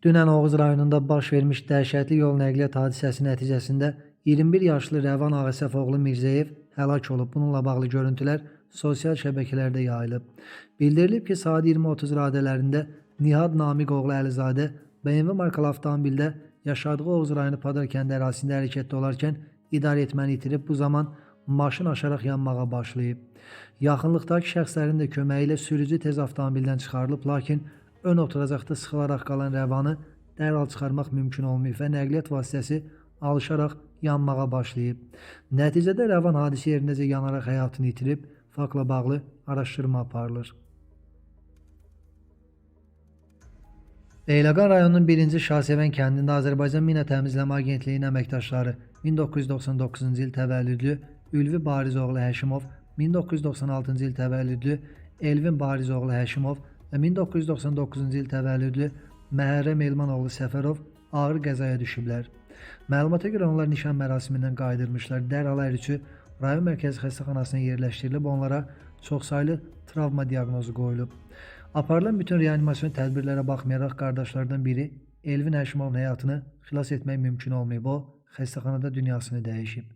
Dünən Oğuz rayonunda baş vermiş dəhşətli yol nəqliyyat hadisəsi nəticəsində 21 yaşlı Rəvan Ağasəfoğlu Mirzəyev həlak olub. Bununla bağlı görüntülər sosial şəbəkələrdə yayılıb. Bildirilib ki, saat 20:30 radələrində Nihad Namiqoğlu Əlizadə BMW markalı avtomobildə yaşadığı Oğuz rayonu Padar kəndi ərazisində hərəkətdə olarkən idarə etməni itirib. Bu zaman maşın aşaraq yanmağa başlayıb. Yaxınlıqdakı şəxslərin də köməyi ilə sürücü tez avtomobildən çıxarılıb, lakin ön oturacaqda sıxılaraq qalan Rəvanı dərhal çıxarmaq mümkün olmayıb və nəqliyyat vasitəsi alışaraq yanmağa başlayıb. Nəticədə Rəvan hadisə yerindəcə yanaraq həyatını itirib. Faktla bağlı araşdırma aparılır. Beyləqan rayonunun 1-ci Şahsevən kəndində Azərbaycan Mina Təmizləmə Agentliyinin əməkdaşları 1999-cu il təvəllüdlü Ülvi Barizoğlu Həşimov, 1996-cı il təvəllüdlü Elvin Barizoğlu Həşimov və 1999-cu il təvəllüdlü Məhərrəm Elmanoğlu Səfərov ağır qəzaya düşüblər. Məlumata görə onlar nişan mərasimindən qayıdırmışlar. Dərhal hər üçü rayon mərkəzi xəstəxanasına yerləşdirilib, onlara çoxsaylı travma diaqnozu qoyulub. Aparılan bütün reanimasyon tədbirlərə baxmayaraq qardaşlardan biri Elvin Həşimovun həyatını xilas etmək mümkün olmayıb. O, xəstəxanada dünyasını dəyişib.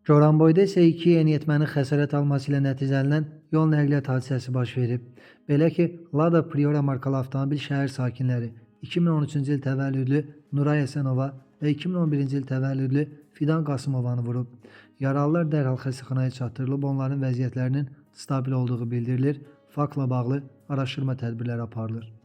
Goranboyda isə iki yeniyetmənin xəsarət alması ilə nəticələnən yol nəqliyyat hadisəsi baş verib. Belə ki, Lada Priora markalı avtomobil şəhər sakinləri 2013-cü il təvəllüdlü Nuray Əsənova və 2011-ci il təvəllüdlü Fidan Qasımovanı vurub. Yaralılar dərhal xəstəxanaya çatdırılıb, onların vəziyyətlərinin stabil olduğu bildirilir. Faktla bağlı araşdırma tədbirləri aparılır.